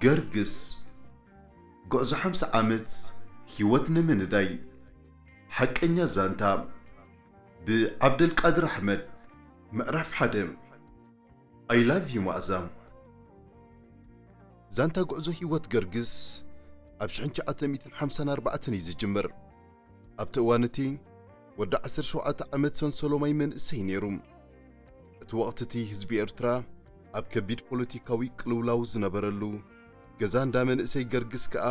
ገርግስ፣ ጉዕዞ ሓምሳ ዓመት ህይወት ንምንዳይ። ሓቀኛ ዛንታ፣ ብዓብደልቃድር ኣሕመድ። ምዕራፍ ሓደ። I love you መኣዛ። ዛንታ ጉዕዞ ህይወት ገርግስ ኣብ ሽሕን ትሽዓተ ሚእትን ሓምሳን ኣርባዕተን እዩ ዝጅምር። ኣብቲ እዋን እቲ ወዲ ዓሰርተ ሸውዓተ ዓመት ሰንሰሎማይ መንእሰይ ነይሩ። እቲ ወቕቲ እቲ ህዝቢ ኤርትራ ኣብ ከቢድ ፖለቲካዊ ቅልውላው ዝነበረሉ፣ ገዛ እንዳ መንእሰይ ገርግስ ከኣ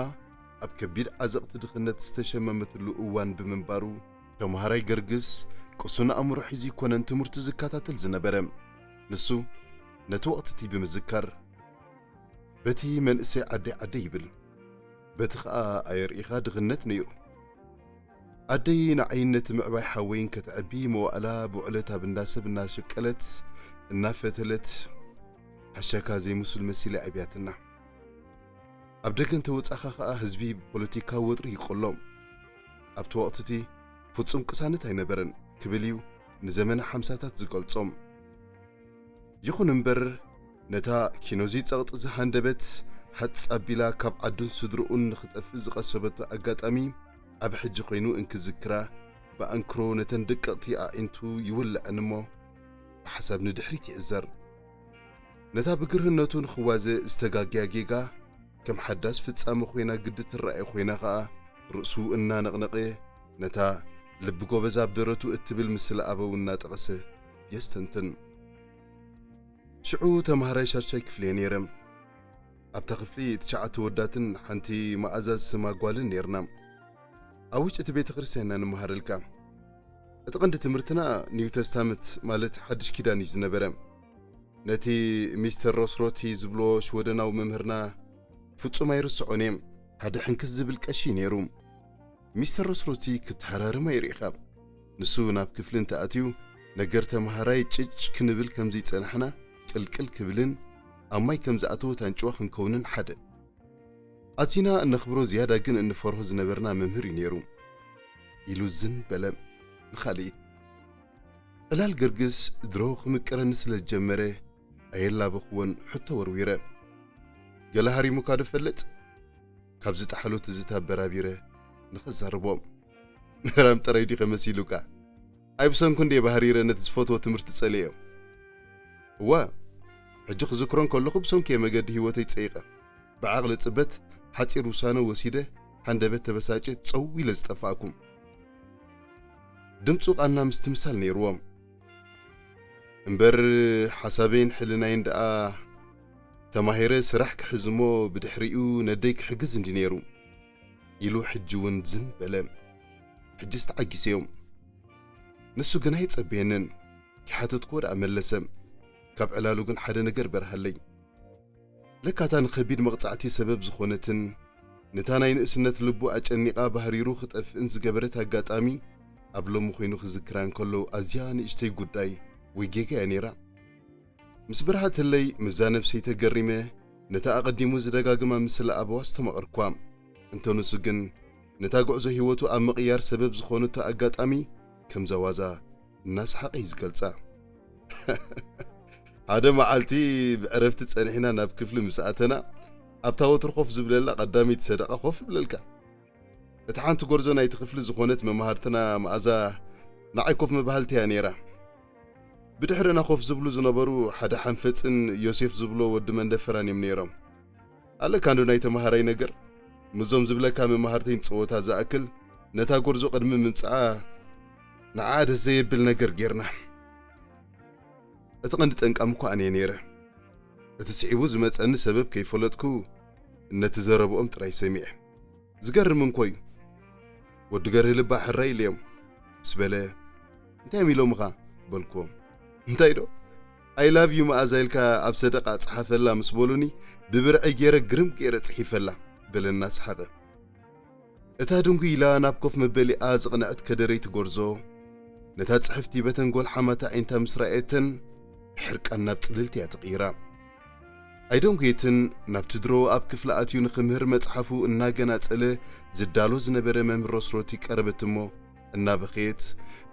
ኣብ ከቢድ ዓዘቕቲ ድኽነት ዝተሸመመትሉ እዋን ብምንባሩ፣ ተምሃራይ ገርግስ ቅሱን ኣእምሮ ሒዙ ኣይኮነን ትምህርቱ ዝከታተል ዝነበረ። ንሱ ነቲ ወቕቲ እቲ ብምዝካር፣ በቲ መንእሰይ ዓደይ ዓደይ ይብል፣ በቲ ኸኣ ኣየርኢኻ ድኽነት ነይሩ። ኣደይ ንዓይን ነቲ ምዕባይ ሓወይን ከተዕቢ መዋእላ ብውዕለት ኣብ እንዳ ሰብ እናሸቀለት፣ እናፈተለት፣ ሓሻካ ዘይምሱል መሲላ ኣብያትና። ኣብ ደገ እንተወጻኻ ኸኣ ህዝቢ ብፖለቲካዊ ወጥሪ ይቆሎ። ኣብቲ ወቕቲ እቲ ፍጹም ቅሳነት ኣይነበረን ክብል እዩ ንዘመነ ሓምሳታት ዝገልጾም። ይኹን እምበር፣ ነታ ኪኖዚ ጸቕጢ ዝሃንደበት፣ ሃጽ ኣቢላ ካብ ዓዱን ስድርኡን ንኽጠፍእ ዝቐሰበቶ ኣጋጣሚ፣ ኣብ ሕጂ ኾይኑ እንክዝክራ፣ ብኣንክሮ ነተን ደቀቕቲ ኣዒንቱ ይውልዐን እሞ፣ ብሓሳብ ንድሕሪት ይዕዘር። ነታ ብግርህነቱ ንኽዋዘ ዝተጋግያ ጌጋ፣ ከም ሓዳስ ፍጻመ ኮይና ግዲ ትረኣዮ ኮይና ኸኣ፣ ርእሱ እናነቕነቐ፣ ነታ ልቢ ጎበዝ ኣብ ደረቱ እትብል ምስለ ኣበው እናጠቐሰ የስተንትን። ሽዑ ተማሃራይ ሻድሻይ ክፍሊ እየ ነይረ። ኣብታ ክፍሊ ትሽዓተ ወዳትን ሓንቲ መኣዛ ዝስማ ጓልን ነይርና። ኣብ ውሽጢ እቲ ቤተ ክርስቲያን ኢና ንመሃረልካ። እቲ ቀንዲ ትምህርትና ኒው ተስታመንት ማለት ሓድሽ ኪዳን እዩ ዝነበረ። ነቲ ሚስተር ሮስሮቲ ዝብሎ ሽወደናዊ መምህርና ፍጹም ኣይርስዖን እየ። ሓደ ሕንክስ ዝብል ቀሺ ነይሩ። ሚስተር ሮስሮቲ ክትሃራርም ኣይርኢኻ። ንሱ ናብ ክፍሊ እንተኣትዩ፣ ነገር ተምሃራይ ጭጭ ክንብል ከም ዘይጸናሕና ቅልቅል ክብልን ኣብ ማይ ከም ዝኣተወት ኣንጭዋ ክንከውንን ሓደ። ኣዚና እነኽብሮ ዝያዳ ግን እንፈርሆ ዝነበርና መምህር እዩ ነይሩ፣ ኢሉ ዝን በለ። ንኻልኢት ዕላል ገርግስ ድሮ ክምቅረኒ ስለ ዝጀመረ ኣየላበኽዎን ሕቶ ወርዊረ። ገለ ሃሪሙካ ዶ ፈልጥ? ካብ ዝጠሓሎ ትዝታ ኣበራቢረ ንኸዛርቦ። ምህራም ጥራይ ዲኸ መሲሉካ? ኣይ ብሰንኩ እንድየ ባህሪረ ነቲ ዝፈትዎ ትምህርቲ ጸሊኤዮ። እዋ፣ ሕጂ ክዝክሮ እንከለኹ ብሰንኩ እየ መገዲ ህይወተይ ጸይቐ። ብዓቕሊ ጽበት ሓጺር ውሳነ ወሲደ፣ ሃንደበት ተበሳጭየ ጸው ኢለ ዝጠፋእኩ። ድምጹ ቃና ምስትምሳል ነይርዎ። እምበር ሓሳበይን ሕልናይን ደኣ ተማሂረ ስራሕ ክሕዝ እሞ ብድሕሪኡ ነደይ ክሕግዝ እንዲ ነይሩ፣ ኢሉ ሕጂ እውን ዝን በለ። ሕጅስ ተዓጊሰዮ። ንሱ ግን ኣይጸበየንን። ክሓተትክዎ ደኣ መለሰ። ካብ ዕላሉ ግን ሓደ ነገር በርሃለይ። ለካ እታ ንኸቢድ መቕጻዕቲ ሰበብ ዝኾነትን ነታ ናይ ንእስነት ልቡ ኣጨኒቓ ባህሪሩ ክጠፍእን ዝገበረት ኣጋጣሚ ኣብ ሎሚ ኮይኑ ክዝክራ እንከሎ ኣዝያ ንእሽተይ ጉዳይ ወይ ጌጋ እያ ነይራ። ምስ በርሃተለይ ምስዛ ነብሰይ ተገሪመ ነታ ኣቐዲሙ ዝደጋግማ ምስላ ኣበዋ ኣስተማቐርኳ። እንተ ንሱ ግን ነታ ጉዕዞ ህይወቱ ኣብ ምቕያር ሰበብ ዝኾነቶ ኣጋጣሚ ከምዛ ዋዛ እናሰሓቐ እዩ ዝገልጻ። ሓደ መዓልቲ ብዕረፍቲ ጸኒሕና ናብ ክፍሊ ምስ ኣተና፣ ኣብታ ወትሩ ኮፍ ዝብለላ ቀዳመይቲ ሰደቓ ኮፍ ይብለልካ። እታ ሓንቲ ጎርዞ ናይቲ ክፍሊ ዝኾነት መማህርትና መኣዛ ንዓይ ኮፍ መባህልቲ እያ ነይራ። ብድሕርና ኮፍ ዝብሉ ዝነበሩ ሓደ ሓንፈጽን ዮሴፍ ዝብሎ ወዲ መንደፈራን እዮም ነይሮም። ኣለካ እንዶ ናይ ተማሃራይ ነገር፣ ምስዞም ዝብለካ መማህርተይ ንጸወታ ዝኣክል ነታ ጎርዞ ቅድሚ ምምጽኣ ንዓ ደስ ዘየብል ነገር ጌርና። እቲ ቀንዲ ጠንቃም እኳ ኣነ እየ ነይረ። እቲ ስዒቡ ዝመጸኒ ሰበብ ከይፈለጥኩ ነቲ ዘረብኦም ጥራይ ሰሚዐ። ዝገርም እንኮ እዩ። ወዲ ገርሂ ልባ ሕራይ ኢለዮም ምስ በለ፣ "እንታይ እዮም ኢሎምኻ?" በልኩዎም። "እንታይ ዶ? I love you መኣዛ ኢልካ ኣብ ሰደቓ ጸሓፈላ" ምስ በሉኒ፣ ብብርዐይ ገይረ ግርም ገይረ ጽሒፈላ፣ በለ እናሰሓቐ። እታ ድንጉይ ኢላ ናብ ኮፍ መበሊኣ ዝቕንዐት ከደረይቲ ጎርዞ፣ ነታ ጽሕፍቲ በተን ጎልሓማት ኣዒንታ ምስ ረኣየተን፣ ብሕርቃን ናብ ጽልልቲ እያ ተቐይራ። ኣይደንጎየትን፣ ናብቲ ድሮ ኣብ ክፍሊ ኣትዩ ንኽምህር መጽሓፉ እናገናጸለ ዝዳሎ ዝነበረ መምህር ሮስሮቲ ቀረበት እሞ፣ እናበኸየት፣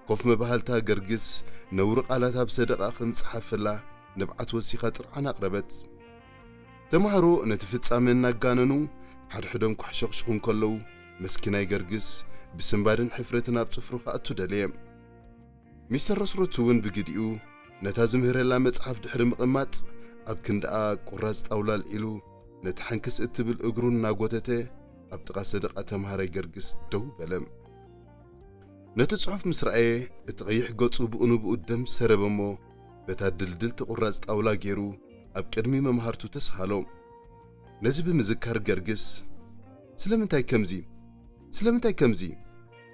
ኮፍ መባህልታ ገርግስ ነውሪ ቃላት ኣብ ሰደቓ ከም ዝጸሓፈላ ንብዓት ወሲኻ ጥርዓን ኣቕረበት። ተምሃሮ ነቲ ፍጻመ እናጋነኑ ሓድሕዶም ክሕሸኽሽኹ እንከለዉ፣ መስኪናይ ገርግስ ብስንባድን ሕፍረትን ኣብ ጽፍሩ ክኣቱ ደለየ። ሚስተር ረስሮት እውን ብግዲኡ ነታ ዝምህረላ መጽሓፍ ድሕሪ ምቕማጥ፣ ኣብ ክንድኣ ቁራጽ ጣውላ ኣልዒሉ ነቲ ሓንክስ እትብል እግሩ እናጎተተ ኣብ ጥቓ ሰደቓ ተምሃራይ ገርግስ ደው በለ። ነቲ ጽሑፍ ምስ ረኣየ፣ እቲ ቀይሕ ገጹ ብኡ ንብኡ ደም ሰረበ እሞ፣ በታ ድልድልቲ ቁራጽ ጣውላ ገይሩ ኣብ ቅድሚ መምሃርቱ ተስሃሎ። ነዚ ብምዝካር ገርግስ፣ "ስለምንታይ ከምዚ? ስለምንታይ ከምዚ?"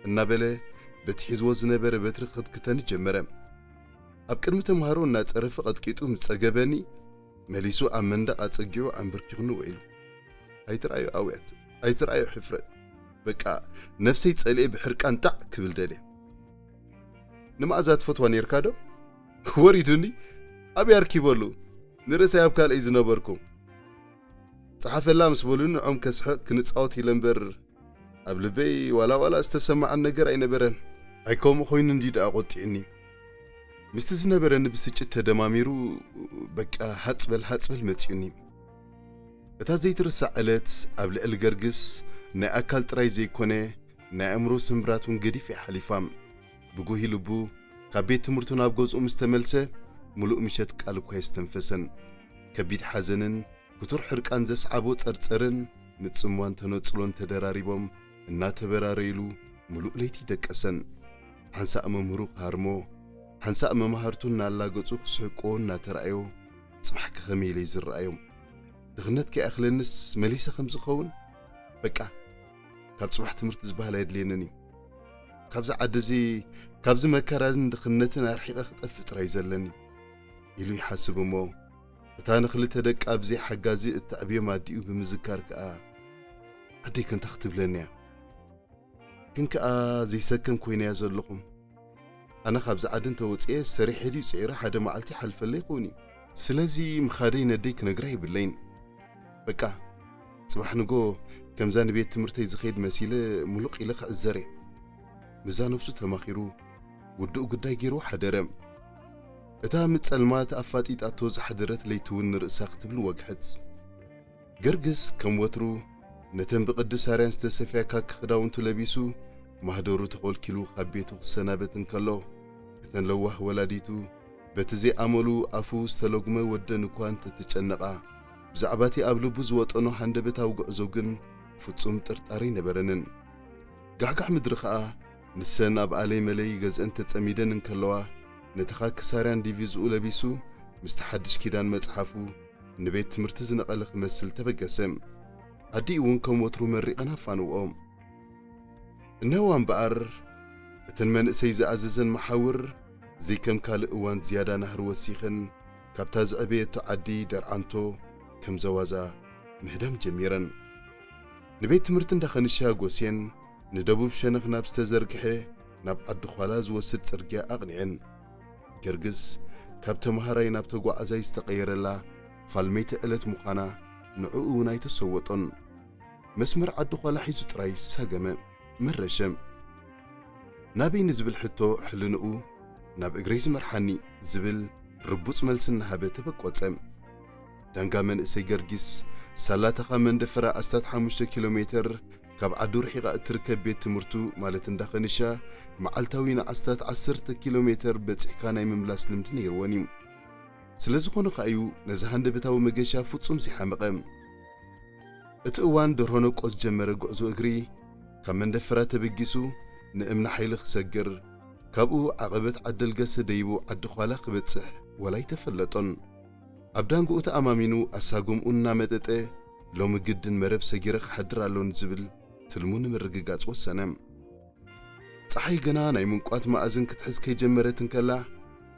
እናበለ በቲ ሒዝዎ ዝነበረ በትሪ ክኽትክተኒ ጀመረ። ኣብ ቅድሚ ተምሃሮ እናጸረፈ ቀጥቂጡ ምስ ጸገበኒ፣ መሊሱ ኣብ መንደቕ ኣጸጊዑ ኣንበርኪኹኒ ውዒሉ። ኣይትርኣዮ ኣውያት፣ ኣይትርኣዮ ሕፍረት። በቃ ነብሰይ ጸሊኤ ብሕርቃን ጣዕ ክብል ደልየ። "ንመኣዛ ትፈትዋ ኔርካ ዶ?" ወሪዱኒ። ኣበይ ኣርኪበሉ? ንርእሰይ ኣብ ካልእ ዝነበርኩ። "ጸሓፈላ" ምስ በሉኒ ንዖም ከስሕቕ ክንጻወት ኢለ እምበር፣ ኣብ ልበይ ዋላ ዋላ ዝተሰማዓን ነገር ኣይነበረን። ኣይ ከምኡ ኮይኑ እንዲ ደኣ ቆጢዕኒ። ምስቲ ዝነበረኒ ብስጭት ተደማሚሩ፣ በቃ ሃጽበል ሃጽበል መጺኡኒ። እታ ዘይትርሳዕ ዕለት ኣብ ልዕሊ ገርግስ ናይ ኣካል ጥራይ ዘይኮነ፣ ናይ ኣእምሮ ስምብራት እውን ገዲፍ እያ ሓሊፋ። ብጉሂ ልቡ ካብ ቤት ትምህርቱ ናብ ገዝኡ ምስ ተመልሰ፣ ምሉእ ምሸት ቃል እኳ የስተንፈሰን። ከቢድ ሓዘንን ክቱር ሕርቃን ዘስዓቦ ጸርጸርን ምጽምዋን ተነጽሎን ተደራሪቦም እናተበራረዩሉ፣ ምሉእ ለይቲ ደቀሰን። ሓንሳእ መምህሩ ክሃርሞ፣ ሓንሳእ መማህርቱ እናላገጹ ክስሕቅዎ እናተራእዮ፣ ጽባሕ ከ ከመይ ኢለ ዝረኣዮም? ድኽነት ከይኣኽለንስ መሊሰ ከም ዝኸውን? በቃ፣ ካብ ጽባሕ ትምህርቲ ዝበሃል ኣየድልየንን እዩ። ካብዚ ዓዲ እዚ፣ ካብዚ መከራን ድኽነትን ኣርሒቐ ክጠፍእ ጥራይ ዘለኒ፣ ኢሉ ይሓስብ እሞ፣ እታ ንኽልተ ደቃ ብዘይ ሓጋዚ እተዕብዮም ኣዲኡ ብምዝካር ከኣ፣ ኣደይ ከ እንታይ ክትብለኒ እያ? ግን ከኣ ዘይሰከም ኮይነ እያ ዘለኹ። ኣነ ካብዚ ዓዲ እንተወጽኤ ሰሪሐ ድዩ ጽዒረ ሓደ መዓልቲ ይሓልፈለይ ይኸውን እዩ። ስለዚ ምኻደይ ነደይ ክነግራ የብለይን። በቃ፣ ጽባሕ ንጎ ከምዛ ንቤት ትምህርተይ ዝኸይድ መሲለ ሙሉቕ ኢለ ክዕዘር እየ። ምስዛ ነብሱ ተማኺሩ ውዱእ ጉዳይ ገይርዎ ሓደረ። እታ ምጸልማት ኣፋጢጣቶ ዝሓደረት ለይቲ እውን ንርእሳ ክትብል ወግሐት። ገርግስ ከም ወትሩ ነተን ብቕዲ ሳርያን ዝተሰፍያ ካኪ ክዳውንቱ ለቢሱ፣ ማህደሩ ተኾልኪሉ ካብ ቤቱ ክሰናበት እንከሎ፣ እተን ለዋህ ወላዲቱ በቲ ዘይኣመሉ ኣፉ ዝተለጉመ ወደን እኳ እንተተጨነቓ፣ ብዛዕባቲ ኣብ ልቡ ዝወጠኖ ሃንደበታዊ ጉዕዞ ግን ፍጹም ጥርጣረ ኣይነበረንን። ጋሕጋሕ ምድሪ ኸኣ ንሰን ኣብ ኣለይ መለይ ገዝአን ተጸሚደን እንከለዋ፣ ነቲ ካኪ ሳርያን ዲቪዝኡ ለቢሱ፣ ምስቲ ሓድሽ ኪዳን መጽሓፉ ንቤት ትምህርቲ ዝነቐለ ክመስል ተበገሰ። ኣዲኡ እውን ከም ወትሩ መሪቐን ኣፋንውኦ። እነሆ እምበኣር፣ እተን መንእሰይ ዝኣዘዘን መሓውር ዘይከም ካልእ እዋን ዝያዳ ናህሪ ወሲኸን፣ ካብታ ዘዕበየቶ ዓዲ ደርዓንቶ ከም ዘዋዛ ምህዳም ጀሚረን። ንቤት ትምህርቲ እንዳኸንሻ ጎስየን፣ ንደቡብ ሸነኽ ናብ ዝተዘርግሐ ናብ ዓዲ ዃላ ዝወስድ ጽርግያ ኣቕኒዐን። ገርግስ ካብ ተመሃራይ ናብ ተጓዓዛይ ዝተቐየረላ ፋልመይቲ ዕለት ምዃና ንዕኡ እውን ኣይተሰወጦን። መስመር ዓዲ ዃላ ሒዙ ጥራይ ሳገመ፣ መረሸ። ናበይ ንዝብል ሕቶ ሕልንኡ ናብ እግረይ ዝመርሓኒ ዝብል ርቡጽ መልሲ እናሃበ ተበቆጸ። ዳንጋ መንእሰይ ገርጊስ ሳላታ ካብ መንደፈራ ኣስታት ሓሙሽተ ኪሎ ሜተር ካብ ዓዱ ርሒቓ እትርከብ ቤት ትምህርቱ ማለት እንዳ ኸንሻ መዓልታዊ ንኣስታት ዓሰርተ ኪሎ ሜተር በጺሕካ ናይ ምምላስ ልምዲ ነይርወን እዩ። ስለ ዝኾነ ከኣ እዩ ነዚ ሃንደበታዊ መገሻ ፍጹም ዘይሓመቐ። እቲ እዋን ደርሆ ነቆ ዝጀመረ ጉዕዞ እግሪ ካብ መንደፈራ ተበጊሱ ንእምኒ ሓይሊ ክሰግር፣ ካብኡ ዓቐበት ዓደልገሰ ደይቡ ዓዲ ዃላ ክበጽሕ ወላ ኣይተፈለጦን። ኣብ ዳንግኡ ተኣማሚኑ ኣሳጉምኡ እናመጠጠ፣ ሎሚ ግድን መረብ ሰጊረ ክሓድር ኣሎኒ ዝብል ትልሙ ንምርግጋጽ ወሰነ። ጸሓይ ገና ናይ ምንቋት መኣዝን ክትሕዝ ከይጀመረት እንከላ፣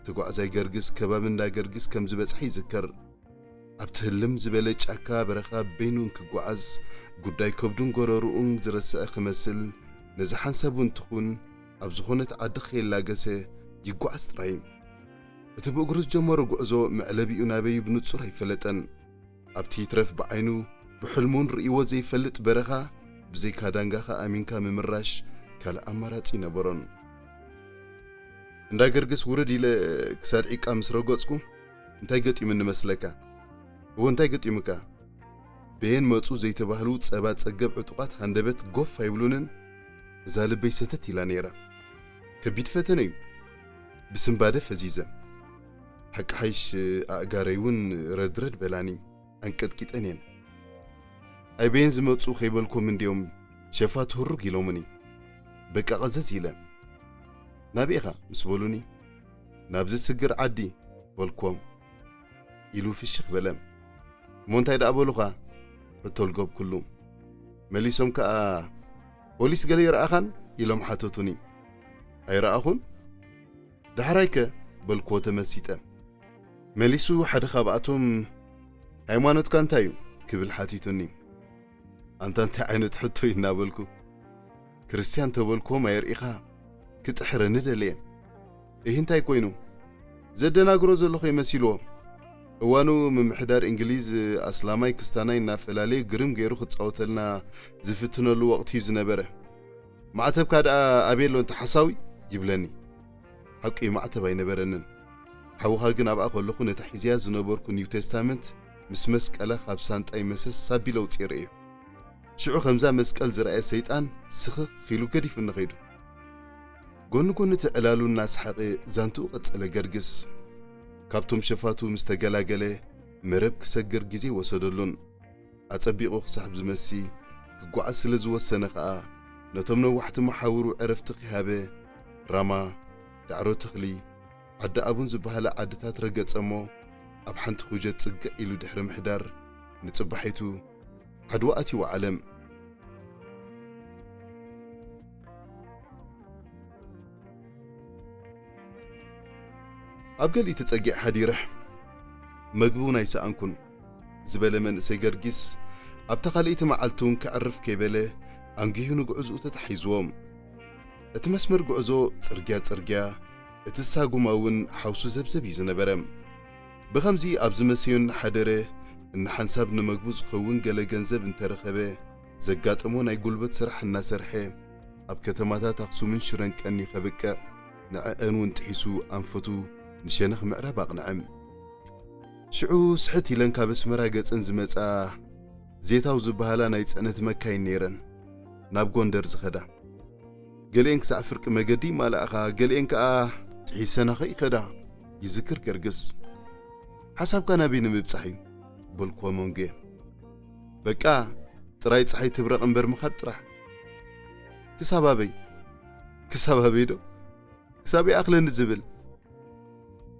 ተጓዕዛይ ገርግስ ከባቢ እንዳ ገርግስ ከም ዝበጽሐ ይዝከር። ኣብቲ ህልም ዝበለ ጫካ በረኻ በይኑ እንክጓዓዝ፣ ጉዳይ ከብዱን ጎረርኡን ዝረስዐ ክመስል፣ ነዚ ሓንሳብ እውን ትኹን ኣብ ዝኾነት ዓዲ ከየላገሰ ይጓዓዝ ጥራይ። እቲ ብእግሩ ዝጀመሮ ጉዕዞ መዕለቢኡ ናበዩ ብንጹር ኣይፈለጠን። ኣብቲ ይትረፍ ብዓይኑ ብሕልሙን ርእይዎ ዘይፈልጥ በረኻ፣ ብዘይካ ዳንጋኻ ኣሚንካ ምምራሽ ካልእ ኣማራጺ ኣይነበሮን። እንዳ ገርግስ ውርድ ኢለ ክሳድ ዒቃ ምስ ረገጽኩ፣ እንታይ ገጢሙኒ መስለካ? እወ፣ እንታይ ገጢሙካ? በየን መጹ ዘይተባህሉ ጸባ ጸገብ ዕጡቓት ሃንደበት ጎፍ ኣይብሉንን። እዛ ልበይ ሰተት ኢላ ነይራ። ከቢድ ፈተነ እዩ። ብስንባደ ፈዚዘ። ሓቂ ሓይሽ ኣእጋረይ እውን ረድረድ በላኒ። ኣንቀጥቂጠን እየን። ኣይ በየን ዝመጹ ከይበልኮም እንዲዮም ሸፋት ህሩግ ኢሎምኒ። በቃ ቀዘዝ ኢለ። ናበይ ኢኻ ምስ በሉኒ፣ ናብዚ ስግር ዓዲ በልኮም ኢሉ ፍሽኽ በለ። እሞ እንታይ ደኣ በሉኻ? ሕቶ ልገብኩሉ። መሊሶም ከኣ ፖሊስ ገለ ይረኣኻን ኢሎም ሓተቱኒ። ኣይረኣኹን። ዳሕራይከ በልክዎ ተመሲጠ። መሊሱ ሓደ ካብኣቶም ሃይማኖትካ እንታይ እዩ ክብል ሓቲቱኒ። ኣንታ እንታይ ዓይነት ሕቶ እዩ እናበልኩ ክርስትያን ተበልክዎም ኣየርኢኻ ክጥሕረኒ ደለየ። እህ እንታይ ኮይኑ ዘደናግሮ ዘለኹ ይመሲልዎ። እዋኑ ምምሕዳር እንግሊዝ ኣስላማይ ክስታናይ እናፈላለየ ግርም ገይሩ ክጻወተልና ዝፍትነሉ ወቕቲ እዩ ዝነበረ። ማዕተብካ ደኣ ኣበይ ኣሎ እንተ ሓሳዊ ይብለኒ። ሓቂ ማዕተብ ኣይነበረንን። ሓውኻ ግን ኣብኣ ከለኹ ነታ ሒዝያ ዝነበርኩ ኒው ቴስታመንት ምስ መስቀላ ካብ ሳንጣይ መሰስ ኣቢለ ኣውጺኤ ርእየ። ሽዑ ከምዛ መስቀል ዝረኣየ ሰይጣን ስኽኽ ኢሉ ገዲፉኒ ኸይዱ። ጎኒ ጎኒ እቲ ዕላሉ እናሰሓቐ ዛንትኡ ቀጸለ ገርግስ። ካብቶም ሸፋቱ ምስ ተገላገለ መረብ ክሰግር ግዜ ወሰደሉን። ኣጸቢቑ ክሳብ ዝመሲ ክጓዓዝ ስለ ዝወሰነ ኸኣ፣ ነቶም ነዋሕቲ መሓውሩ ዕረፍቲ ኺሃበ፣ ራማ፣ ዳዕሮ ተኽሊ፣ ዓዲ ኣቡን ዝበሃላ ዓድታት ረገጸ እሞ፣ ኣብ ሓንቲ ኩጀት ጽግዕ ኢሉ ድሕሪ ምሕዳር፣ ንጽባሒቱ ዓድዋ ኣትዩ ዓለም። ኣብ ገሊኡ ተጸጊዐ ሓዲረ፣ መግቢ እውን ኣይሰኣንኩን ዝበለ መንእሰይ ገርጊስ፣ ኣብታ ካልኣይቲ መዓልቲ እውን ከዕርፍ ከይበለ ኣንጊሁ ንጉዕዝኡ ተታሒዝዎ። እቲ መስመር ጉዕዞ ጽርግያ ጽርግያ፣ እቲ ሳጉማ እውን ሓውሱ ዘብዘብ እዩ ዝነበረ። ብኸምዚ ኣብ ዝመሰዮ እናሓደረ፣ እንሓንሳብ ንመግቡ ዝኸውን ገለ ገንዘብ እንተረኸበ፣ ዘጋጠሞ ናይ ጉልበት ስራሕ እናሰርሐ፣ ኣብ ከተማታት ኣኽሱምን ሽረን ቀንዩ ከብቅዕ፣ ንዐአን እውን ጥሒሱ ኣንፈቱ ንሸነኽ ምዕራብ ኣቕንዐ። ሽዑ ስሕት ኢለን ካብ ኣስመራ ገጸን ዝመጻ ዜታው ዝበሃላ ናይ ጽዕነት መካይን ነይረን፣ ናብ ጎንደር ዝኸዳ። ገሊአን ክሳዕ ፍርቂ መገዲ ይማልኣኻ፣ ገሊአን ከኣ ጥሒሰናኸ ይኸዳ፣ ይዝክር ገርግስ። ሓሳብካ ናበይ ንምብጻሕ እዩ? በልክዎ መንጉየ። በቃ፣ ጥራይ ጸሓይ ትብረቕ እምበር ምኻድ ጥራሕ። ክሳብ ኣበይ? ክሳብ ኣበይ ዶ? ክሳብ ይኣኽለኒ ዝብል።